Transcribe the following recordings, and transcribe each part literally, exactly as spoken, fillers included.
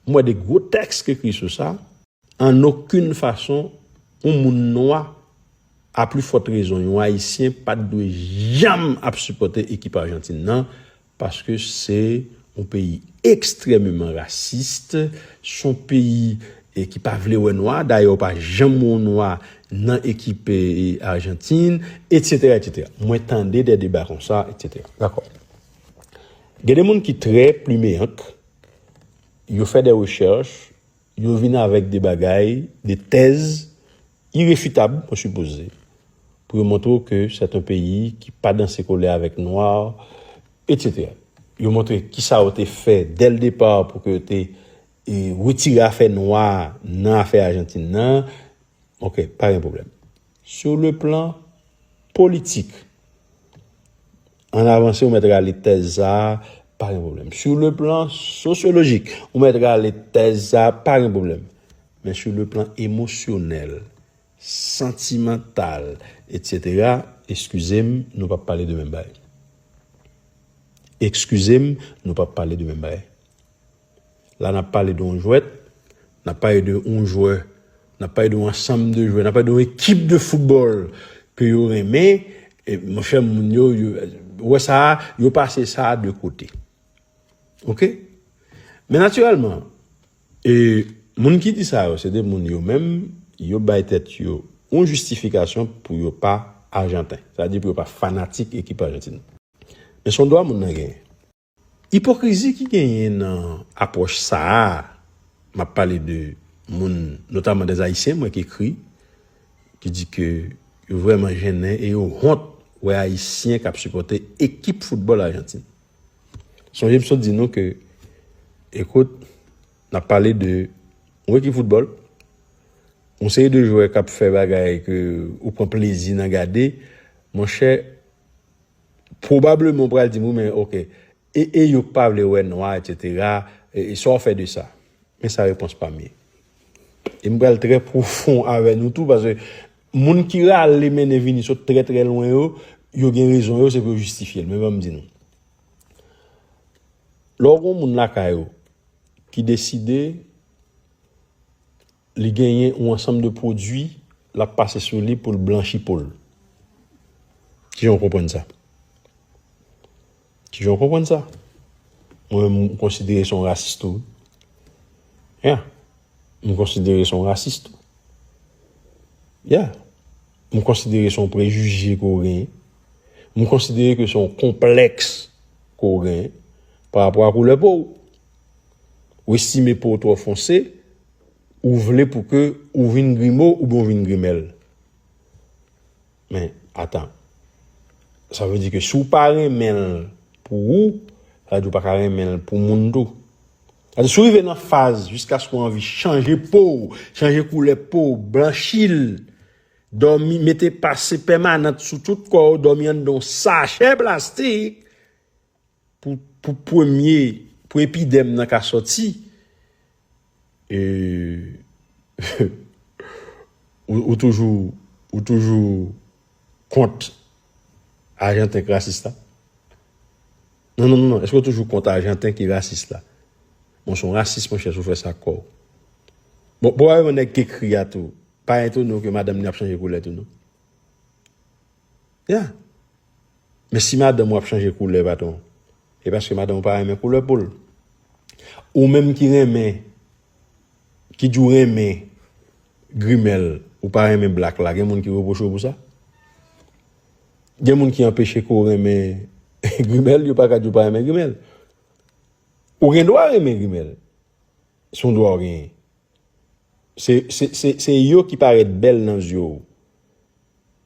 M wè de gwo tèks ki ekri sou sa. An okenn fason, yon moun nwa, a pli fòt rezon, yon Ayisyen, pa t dwe janm ap sipòte ekip Ajantin nan, paske se yon peyi ekstrèmeman rasis, se yon peyi, e, ki pa vle wè nwa, dayè, ou pa janm wè yon nwa nan ekip, e, Ajantin, etsetera, etsetera. Mwen tande de deba konsa, etsetera. Dakò. Gen de moun ki trè plimeyank, yo fè de rechèch, yo vin avèk de bagay, de tèz irefitab, mwen sipoze, pou yo montre w ke se yon peyi ki pa danse kolè avèk nwa, etsetera. Yo montre kisa yo te fè dè l depa pou ke yo te, e, retire afè nwa nan afè Ajantin nan. Ok, pa gen pwoblèm. Sur le plan politik, ann avanse, ou mèt rale tèz sa a, pa gen pwoblèm. Sur le plan sosyolojik, ou mèt rale tèz sa a, pa gen pwoblèm. Men sur le plan emosyonèl, santimantal, etsetera, eskize m, nou p ap pale de menm bagay. Eskize m, nou p ap pale de menm bagay. La, n ap pale de yon jwèt, n ap pale de yon jwè, n ap pale de yon ansanm de jwè, n ap pale de yon ekip de foutbòl ke yo renmen. E, monchè, moun yo, yo, ou wè sa a, yo pase sa a de kote. Ok? Men natirèlman, e, moun ki di sa yo, se de moun yo menm, yo bay tèt yo yon jistifikasyon pou yo pa Ajanten. Sa vle di pou yo pa fanatik ekip Ajantin. Men se yon dwa moun nan genyen. Ipokrizi ki genyen nan apwòch sa a, m ap pale de moun, notaman dè Ayisyen, mwen, ki ekri, ki di ke yo vrèman jennen e yo wont wè Ayisyen k ap sipòte ekip foutbòl Ajantin. Sonje m sot di nou ke, ekout, n ap pale de yon ekip foutbòl, yon seri de jwè k ap fè bagay ke ou pran plezi nan gade, monchè, pwobableman ou pral di m, wi, men, ok, e, e yo k pa vle wè nwa, etsetera, e, e sa w fè de sa? Men sa repons pa m ye. E m pral trè pwofon avè nou tou, paske moun ki rale mennen vini sot trè, trè lwen yo, yo gen rezon yo, se pou yo jistifye l. Men ban m di nou. Lè w gen yon moun lakay ou ki deside li genyen yon ansanm de pwodui l ap pase sou li pou l blanchi po l. Kijan w konprann sa? Kijan w konprann sa? Mwen menm, m konsidere se yon rasis tou. Yeah. M konsidere se yon rasis tou. Yeah. M konsidere se yon prejije ke w genyen. M konsidere ke se yon konplèks ke w genyen pa rapò a koulè po w. Ou estime po w twò fonse, ou vle pou ke ou vin grimo oubyen ou vin grimèl. Men, atan. Sa vle di ke si w pa renmen l pou ou, sa vle di w pa ka renmen l pou moun tou. Sa vle di, si w rive nan faz jiskaske w anvi chanje po w, chanje koulè po w, blanchi l, dòmi, mete pase pèmanant sou tout kò w, dòmi anndan yon sachè plastik, pou, pou premye, pou epidèm nan ka sòti, e, ou, ou toujou, ou toujou kont Ajanten k rasis la? Non, non, non, non. Èske w toujou kont Ajanten ki rasis la? Bon, se yon rasis, monchè, si w fè sa ak kò w. Bon, pwobableman nèg ki ekri a tou, pa etone w ke madanm li ap chanje koulè tou, non. Yeah. Men si madanm ou ap chanje koulè, patwon, e paske madanm ou pa renmen koulè po l. Ou menm ki renmen, ki di w renmen grimèl, ou pa renmen blak la, gen moun ki repwoche w pou sa? Gen moun ki anpeche ke w renmen grimèl, yo pa ka di w pa renmen grimèl. Ou gen dwa renmen grimèl. Se yon dwa w genyen. Se, se, se, se yo ki parèt bèl nan zye w.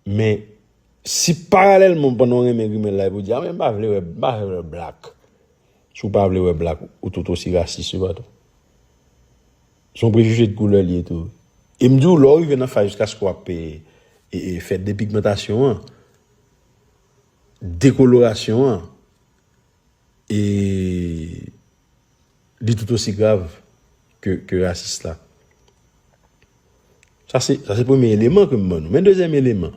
Men, si paralèlman pandan w renmen grimèl la, epi w di, "A, men m pa vle wè, m pa vle wè blak." Si w pa vle wè blak, ou tout osi rasis, wi, patwon. Se yon prejije de koulè li ye tou. E m di w, lè w rive nan faz jiskaske w ap, e, e, e, fè depigmantasyon an, dekolorasyon an, e li tout osi grav ke, ke rasis la. Sa se, sa se premye eleman ke m ban nou. Men dezyèm eleman,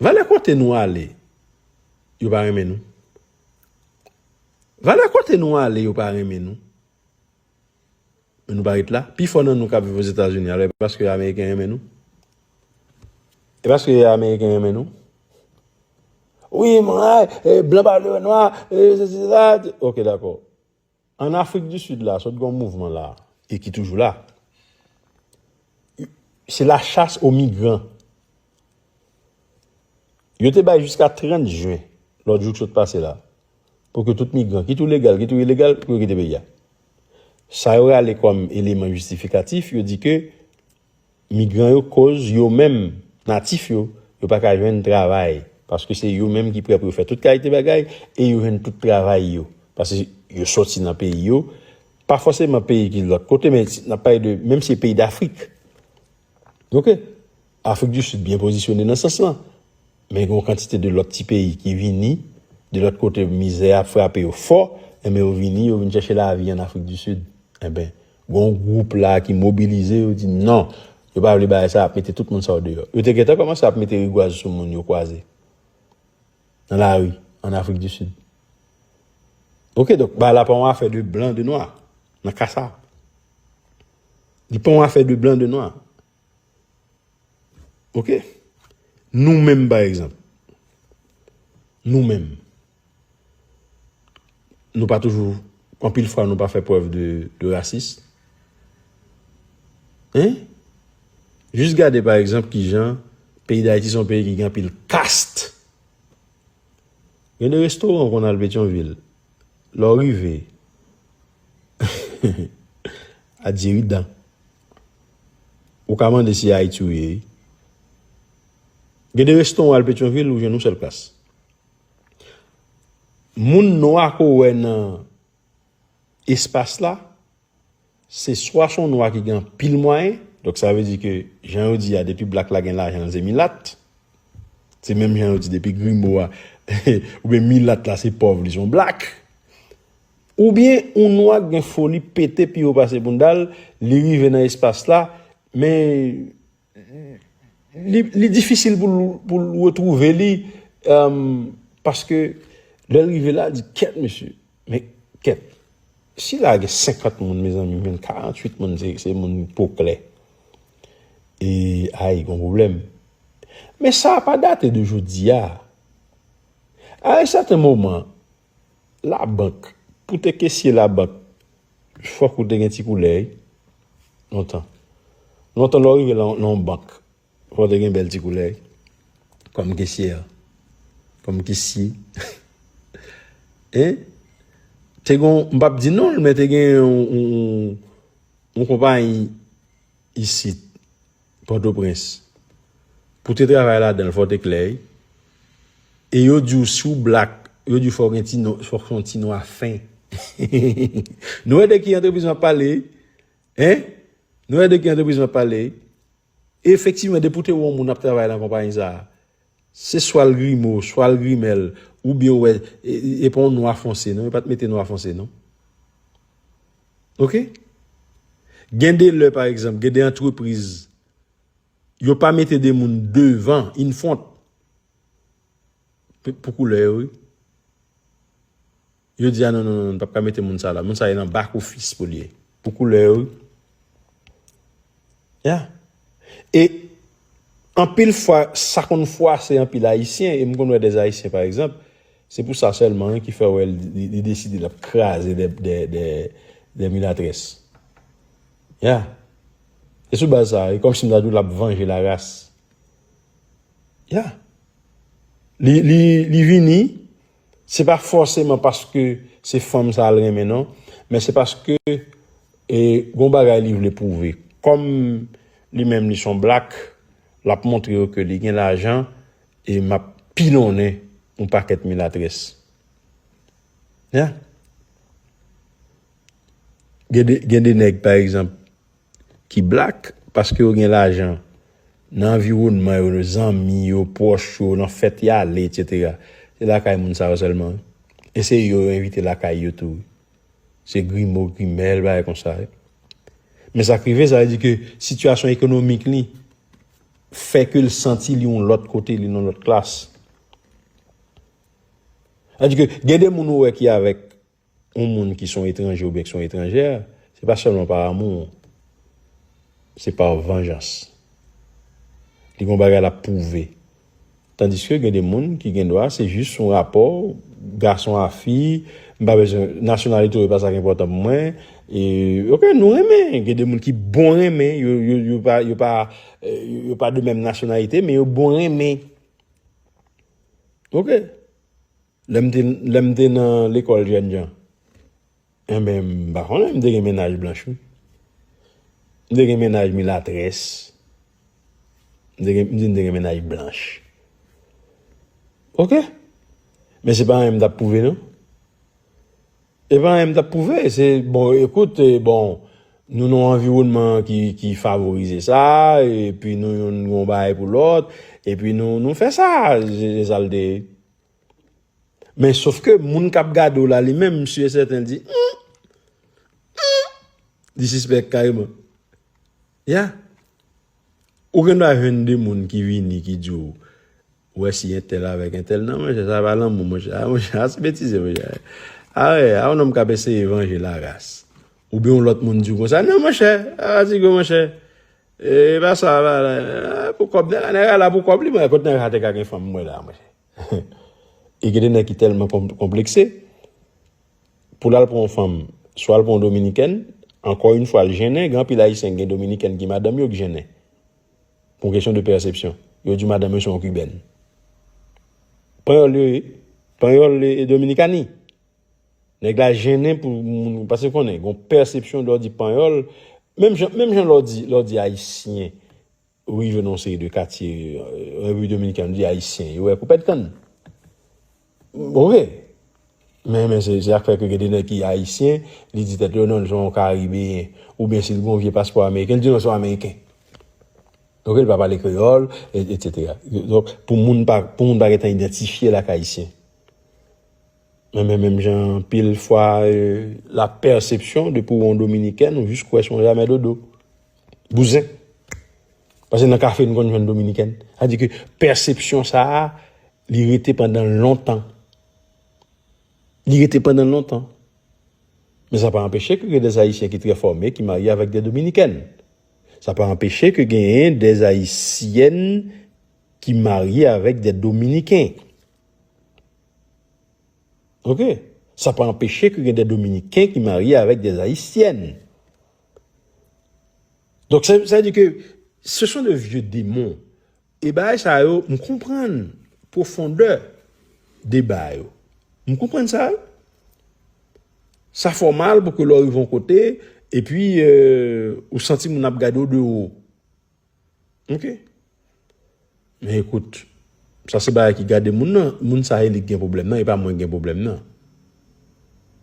valè kote nou ale, yo pa renmen nou. Valè kote nou ale, yo pa renmen nou. nou pa ret la. Pifò nan nou k ap viv Ozetazini, alò, e paske Ameriken renmen nou? E paske Ameriken renmen nou? Wi, mwen, e, blan pa vle wè nwa, e, se, se sa. Ok, dakò. An Afrik di Sid la, sot gen yon mouvman la, e ki toujou la. Se la chasse aux migrants. Yo te bay jiska trant jen, lòt jou k sot pase la, pou ke tout migran, kit ou legal, kit ou ilegal, pou yo kite peyi a. Sa yo rale kòm eleman jistifikatif, yo di ke migran yo koz yo menm, natif yo, yo pa ka jwenn travay, paske se yo menm ki prè pou yo fè tout kalite bagay, e yo jwenn tout travay yo. Paske yo soti nan peyi yo, pa fòseman peyi ki lòt kote, men n ap pale de, menm si se peyi Dafrik. Ok? Afrik di Sid byen pozisyone nan sans lan. Men gen yon kantite de lòt ti peyi ki vini, de lòt kote mizè ap frape yo fò, enben yo vini, yo vin chèche lavi an Afrik di Sid. Enben, gen yon gwoup la ki mobilize, yo di non, yo pa vle bagay sa, ap mete tout moun sa yo deyò. Yo te gentan kòmanse ap mete rigwaz sou moun yo kwaze nan lari, an Afrik di Sid. Ok, donk, bagay la pa yon afè de blan, de nwa, nan ka sa. Li pa yon afè de blan, de nwa. Ok? Nou menm, pa egzanp, nou menm, nou pa toujou, anpil fwa, nou pa fè prèv de, de rasis. Hein? Jis gade, pa egzanp, kijan peyi Dayiti se yon peyi ki gen anpil kast. Gen de restoran w konn al Petyonvil. Lè w rive, a diridan. Ou ka mande si Ayiti ou ye. Gen de restoran w al Petyonvil, ou jwenn yon sèl klas. Moun nwa ke w wè nan espas la, se swa se yon nwa ki gen anpil mwayen, donk sa vle di ke, jan yo di a, depi blak la gen lajan, l se milat. Se menm jan yo di depi grimo a, oubyen milat la, se pòv, li se yon blak. Oubyen yon nwa ki gen foli pete pi wo pase bounda l, li rive nan espas la, men li, li difisil pou l, pou l retwouve li, um, paske lè l rive la, l di, kèt, mesye, men kèt, si la gen senkant moun, mezanmi, men karanntuit moun, se, se moun po klè. E, ay, gon pwoblèm. Men sa pa date de jodi a. A yon sèten moman, labank, pou te kesye labank, fòk ou te gen ti koulè, wi. Lontan. Lontan, lè w rive nan, nan yon bank, fò w te gen bèl ti koulè, wi. Kòm kesye, kòm kesye. Hein? Te gen, m p ap di non l, men te gen yon, yon, yon, yon konpayi isit, Pòtoprens. Pou te travay ladan l, fò w te klè, wi. E yo di w, si w blak, yo di w fò w gen ti no, fò w se yon ti nwa fen. Nou wè de ki antrepriz m ap pale, wi? Hein? Nou wè de ki antrepriz m ap pale, wi? Efektivman, depi w te wè yon moun ap travay nan konpayi sa a, se swa l grimo, swa l grimèl, oubyen w wè, e, e, e pa yon nwa fonse, non, yo pa t mete nwa fonse, non. Ok? Gen de lè, pa egzanp, gen de antrepriz, yo pa mete de moun devan, in front, pou, pou koulè yo, wi. Yo di, a non, non, non, nou p ap ka mete moun sa la. Moun sa ye nan back office pou l ye. Pou koulè yo, wi. Ya. E anpil fwa, sa konn fwase anpil Ayisyen, e m konn wè de Ayisyen, pa egzanp, se pou sa sèlman, wi, ki fè w wè li, li, li deside l ap kraze de, de, de, de milatrès. Ya. Se sou baz sa, e kòmsi m ta di w l ap vanje laras. Ya. Li, li, li vini, se pa fòseman paske se fanm sa l renmen, non, men se paske, e, gon bagay li vle pwouve. Kòm li menm li se yon blak, l ap montre yo ke li gen lajan, e m ap pilonnen yon pakèt milatrès. Ya. Gen de, gen de nèg, pa egzanp, ki blak, paske yo gen lajan, nan anviwònman yo, zanmi yo, pwòch yo, nan fèt y ale, etsetera. Se lakay moun sa yo sèlman. E se yo yo envite lakay yo tou. Se grimo, grimèl, bagay konsa. Men sa k rive, sa vle di ke sitiyasyon ekonomik li fè ke l santi li yon lòt kote, li nan lòt klas. Sa vle di ke gen de moun ou wè ki avèk yon moun ki se yon etranje oubyen ki se yon etranjè, Se pa sèlman pa amou. Se pa vanjans. Li gon bagay l ap pwouve. Tandiske gen de moun ki gen dwa, se jis yon rapò, gason a fi, m pa bezwen, nasyonalite w, e pa sa k enpòtan pou mwen. E, ok, nou renmen. Gen de moun ki bon renmen, yo, yo, yo pa, yo pa, eh, yo pa de menm nasyonalite, men yo bon renmen. Ok. Lè m te, lè m te nan lekòl jèn jan, enben, m pa konnen, m te gen mennaj blanch, wi. M te gen mennaj milatrès. M te gen, m di m te gen mennaj blanch. Ok. Men se pa anyen m t ap pwouve, non. E pa anyen m t ap pwouve. Se, bon, ekout, e, bon, nou nan yon anviwònman ki, ki favorize sa, epi nou youn gon bagay pou lòt, epi nou, nou fè sa, se, se sa l te ye. Men sof ke moun k ap gade w la, li menm, m si e sèten, l di, hmm, hmm, li sispèk kareman. Ya. Ou gen dwa jwenn de moun ki vini, ki di w, ou wè si entèl avèk entèl, non, monchè, sa pa lanmou, monchè. A, monchè, a se betize, monchè. A, wè, a, yon nonm k ap eseye vanje laras. Oubyen yon lòt moun di w konsa, non, monchè, a, fatige, monchè. E pa sa, pa, a, pou kòb, nèg la, nèg la la pou kòb li, mwen, kot nèg la te ka gen fanm, mwen la, monchè. E gen de nèg ki tèlman konplekse, pou l al pran yon fanm, swa l pran yon dominikèn, ankò yon fwa, l jennen, gen anpil ayisyen ki gen dominikèn ki madanm yo k jennen. Pou yon kesyon de pèsepsyon. Yo di madanm yo se yon kibèn. Panyòl yo ye. Panyòl e Dominikani. Nèg la jennen pou moun, paske konnen, gen yon pèsepsyon lè w di panyòl, menm jan, menm jan lè w di, lè w di ayisyen, rive nan yon seri de katye, euh, Repiblik Dominikèn, di ayisyen, yo wè koupèt kann. Ok. Men, men se, se sa k fè ke gen de nèg ki ayisyen, li di tèt yo, non, li se yon karibeyen. Oubyen si l gen yon vye paspò ameriken, li di non, se yon ameriken. Ok, li pa pale kreyòl, et, etsetera. Donk, pou moun pa, pou moun pa gentan idantifye l ak ayisyen. Men, men, menm jan, anpil fwa, euh, la pèsepsyon de pou yon dominiken, ou jis kwè se yon jamè dodo. Bouzen. Paske nan kafe, nou konn jwenn dominiken. Sa di ke pèsepsyon sa a, li rete pandan lontan. Li rete pandan lontan. Men sa pa anpeche ke gen de ayisyen ki trè fòme, ki marye avèk de dominikèn. Sa pa anpeche ke genyen de ayisyèn ki marye avèk de dominiken. Ok? Sa pa anpeche ke gen de dominiken ki marye avèk de ayisyèn. Donk, sa, sa vle di ke ce sont de vieux démons. E bagay sa yo, m konprann pwofondè de bagay yo. M konprann sa yo. Sa fè w mal pou ke lè w rive yon kote, epi, euh, ou santi moun ap gade w de wo. Ok. Men ekout, sa se bagay ki gade moun nan. Moun sa se li k gen pwoblèm nan, e pa mwen k gen pwoblèm nan.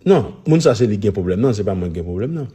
Non, moun sa se li k gen pwoblèm nan, se pa mwen k gen pwoblèm nan.